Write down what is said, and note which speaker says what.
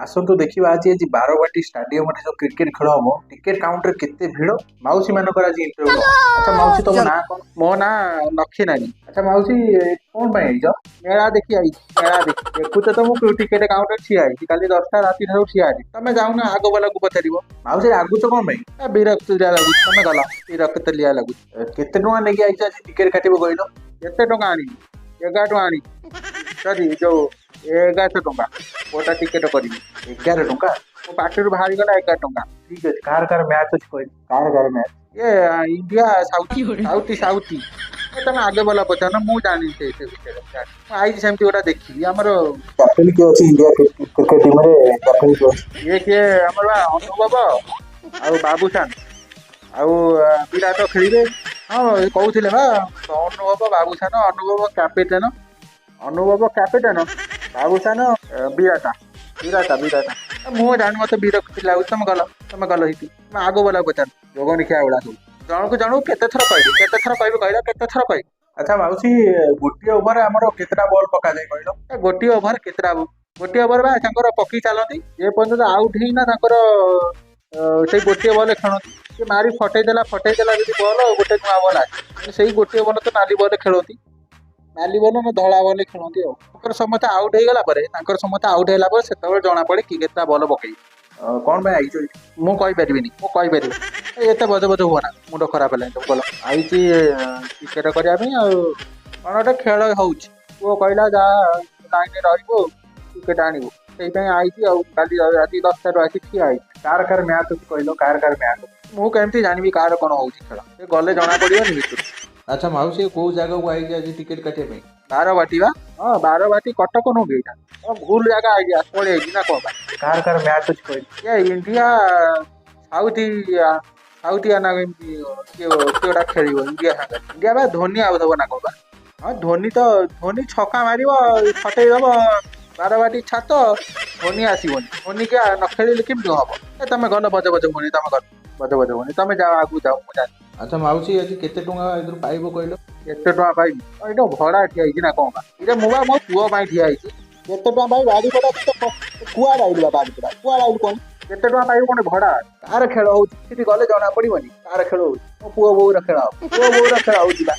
Speaker 1: ଆସନ୍ତୁ ଦେଖିବା ଆଜି ଆଜି ବାରବାଟୀ ଷ୍ଟାଡିୟମରେ ଯୋଉ କ୍ରିକେଟ ଖେଳ ହବ, ଟିକେଟ କାଉଣ୍ଟରେ କେତେ ଭିଡ। ମାଉସୀ ମାନଙ୍କର ଆଜି ଇଣ୍ଟରଭ୍ୟୁ ହବ। ଆଚ୍ଛା ମାଉସୀ, ତମ ନାଁ କଣ?
Speaker 2: ମୋ ନାଁ ଲକ୍ଷୀ ନାନୀ।
Speaker 1: ଆଚ୍ଛା ମାଉସୀ, କଣ ପାଇଁ ଆଇଛ?
Speaker 2: ମେଳା ଦେଖି ଆଇଛି, ମେଳା ଦେଖି। ଦେଖୁଛ ତ, ମୁଁ ଟିକେଟ କାଉଣ୍ଟର ଠିଆ ହେଇଛି, କାଲି 10ଟା ରାତି ଠାରୁ ଠିଆ ହେଲି। ତମେ ଯାଉନ, ଆଗ ବାଲାକୁ ପଚାରିବ।
Speaker 1: ମାଉସୀ, ରାଗୁଛ କଣ ପାଇଁ?
Speaker 2: ବିରକ୍ତିଆ ଲାଗୁଛି। ତମେ ଗଲ, ବିରକ୍ତିଆ ଲାଗୁଛି।
Speaker 1: କେତେ ଟଙ୍କା ନେଇକି ଆଇଛ ଆଜି ଟିକେଟ କାଟିବ କହିଲ?
Speaker 2: କେତେ ଟଙ୍କା ଆଣିବି? 11 ଟଙ୍କା ଆଣିବି, ସରି, ଯୋଉ 1100 ଟଙ୍କା ଗୋଟା ଟିକେଟ କରିବି।
Speaker 1: 11 ଟଙ୍କା?
Speaker 2: ମୋ ପାଟିରୁ ବାହାରିଗଲା 11 ଟଙ୍କା।
Speaker 1: ଠିକ ଅଛି। କାହାର କାହାର ମ୍ୟାଚ୍ ଅଛି କହିଲ? କାହାର କାହାର ମ୍ୟାଚ୍?
Speaker 2: ଇଏ ଇଣ୍ଡିଆ ସାଉଥି, ସାଉଥି, ସାଉଥି। ତମେ ଆଗେ ବାଲା ପଚାରୁନ, ମୁଁ ଜାଣିନି ସେ ବିଷୟରେ। ମୁଁ ଆଇଛି ସେମିତି ଗୋଟେ ଦେଖିବି ଆମର।
Speaker 1: କ୍ୟାପ୍ଟେନ କିଏ ଅଛି ଇଣ୍ଡିଆ କ୍ରିକେଟ ଟିମରେ? କ୍ୟାପ୍ଟେନ କିଏ ଅଛି?
Speaker 2: ଇଏ କିଏ ଆମର ବା ଅନୁଭବ ଆଉ ବାବୁସାନ ଆଉ ବିରାଟ ଖେଳିବେ। ହଁ, କହୁଥିଲେ ବା ଅନୁଭବ ବାବୁସାନ। ଅନୁଭବ କ୍ୟାପିଟେନ, ଅନୁଭବ କ୍ୟାପିଟେନ, ବାବୁସାନ, ବିରାଟ, ବିରାଟ, ବିରାଟ। ମୁଁ ଜାଣି, ମତେ ବିରକ୍ତି ଲାଗୁଛି। ତମେ ଗଲ, ତମେ ଗଲ ସେଇଠି, ତମେ ଆଗ ବାଲା ପଚାର। ଯୋଗନି ଖିଆ ଗୁଡା ସବୁ ଜଣକୁ ଜଣକୁ କେତେ ଥର କହିବି? କେତେ ଥର କହିବି କହିଲ? କେତେ ଥର କହିବି?
Speaker 1: ଆଚ୍ଛା ମାଉସୀ, ଗୋଟିଏ ଓଭର ଆମର କେତେଟା ବଲ୍ ପକାଯାଏ କହିଲ?
Speaker 2: ଗୋଟିଏ ଓଭର କେତେଟା? ଗୋଟିଏ ଓଭର ବା ତାଙ୍କର ପକେଇ ଚାଲନ୍ତି ଯେ ପର୍ଯ୍ୟନ୍ତ ଆଉଟ୍ ହେଇନା ତାଙ୍କର, ସେଇ ଗୋଟିଏ ବଲ୍ ଖେଳନ୍ତି। ସେ ମାରି ଫଟେଇ ଦେଲା, ଫଟେଇ ଦେଲା ଯଦି ବଲ୍, ଗୋଟେ ନୂଆ ବଲ୍ ଆସେ। ସେଇ ଗୋଟିଏ ବଲ୍ ତ ନାଲି ବଲ୍ ଖେଳନ୍ତି, ନାଲି ବଲ୍ ନା ଧଳା ବଲ୍ ଖେଳନ୍ତି। ଆଉ ତାଙ୍କର ସମସ୍ତେ ଆଉଟ୍ ହେଇଗଲା ପରେ, ତାଙ୍କର ସମସ୍ତେ ଆଉଟ୍ ହେଲା ପରେ ସେତେବେଳେ ଜଣା ପଡେ କି କେତେଟା ବଲ୍ ପକେଇ।
Speaker 1: କଣ ପାଇଁ ଆଇଛ?
Speaker 2: ମୁଁ କହିପାରିବିନି, ମୁଁ କହିପାରିବିନି। ଏତେ ବଜ ବଜ ହୁଅନା, ମୁଣ୍ଡ ଖରାପ ହେଲାଣି। ତମ ଗଲ, ଆଇଛି ଟିକେଟ କରିବା ପାଇଁ। ଆଉ କଣ ଗୋଟେ ଖେଳ ହଉଛି, ପୁଅ କହିଲା ଯା ଲାଇନରେ ରହିବୁ, ଟିକେଟ ଆଣିବୁ, ସେଇପାଇଁ ଆଇଛି। ଆଉ କାଲି ରାତି 10ଟାରୁ ଆସି ଠିଆ ହେଇଛି।
Speaker 1: କାହାର କାହାର ମ୍ୟାଚ୍ ଅଛି କହିଲ? କାହାର କାହାର ମ୍ୟାଚ୍?
Speaker 2: ମୁଁ କେମିତି ଜାଣିବି କାହାର କଣ ହଉଛି ଖେଳ? ସେ ଗଲେ ଜଣା ପଡିବନି ଭିତରୁ।
Speaker 1: ଆଚ୍ଛା ମାଉସୀ, କୋଉ ଜାଗାକୁ ଆଇଛି ଆଜି ଟିକେଟ କାଟିବା ପାଇଁ?
Speaker 2: ବାରବାଟୀ ବା। ହଁ, ବାରବାଟୀ, କଟକ ନୁହଁ କି ଏଇଟା? ଭୁଲ ଜାଗା ଆଇଛି, ପଳେଇ ଆଇଛି ନା କଣ ବା?
Speaker 1: କାହାର କାହାର ମ୍ୟାଚ୍ ଅଛି କହିଲ?
Speaker 2: ଇଏ ଇଣ୍ଡିଆ ସାଉଥି, ସାଉଥିଆ ନା ଏମିତି କିଏ କିଏ ଗୋଟା ଖେଳିବ ଇଣ୍ଡିଆ ସାଙ୍ଗରେ। ଇଣ୍ଡିଆ ବା ଧୋନି ଆଉଥବ ନା କଣ ବା? ହଁ, ଧୋନି ତ, ଧୋନି ଛକା ମାରିବ, ଫଟେଇ ଦବ ବାରବାଟୀ ଛାତ। ଧୋନି ଆସିବନି? ଧୋନି କି ନ ଖେଳିଲେ କେମିତି ହବ? ଏ ତମେ ଗଲ, ବଜ ବଜ ହୁଅନି। ତମେ ଗଲ, ବଜ ବଜ ହୁଅନି। ତମେ ଯାଅ, ଆଗକୁ ଯାଅ, ମୁଁ ଜାଣିନି।
Speaker 1: ଆଚ୍ଛା ମାଉସୀ, ଆଜି କେତେ ଟଙ୍କା ଏଥିରୁ ପାଇବ କହିଲ?
Speaker 2: କେତେ ଟଙ୍କା ପାଇବି? ଏଇଟା ଭଡା ଠିଆ ହେଇଛି ନା କଣ ବା? ଏଇଟା ମୁଁ ବା ମୋ ପୁଅ ପାଇଁ ଠିଆ ହେଇଛି। କେତେ ଟଙ୍କା ପାଇବି? ବାରିପଦା କୁଆଡେ ଆଇଲୁ ବା? ବାରିପଦା କୁଆଡେ ଆଇଲୁ? କଣ କେତେ ଟଙ୍କା ପାଇବୁ? କଣ ଭଡା? କାହାର ଖେଳ ହଉଛି ସେଠି ଗଲେ ଜଣା ପଡିବନି କାହାର ଖେଳ ହଉଛି? ମୋ ପୁଅ ବୋଉର ଖେଳ ହବ, ପୁଅ ବୋଉର ଖେଳ ହଉଛି ବା।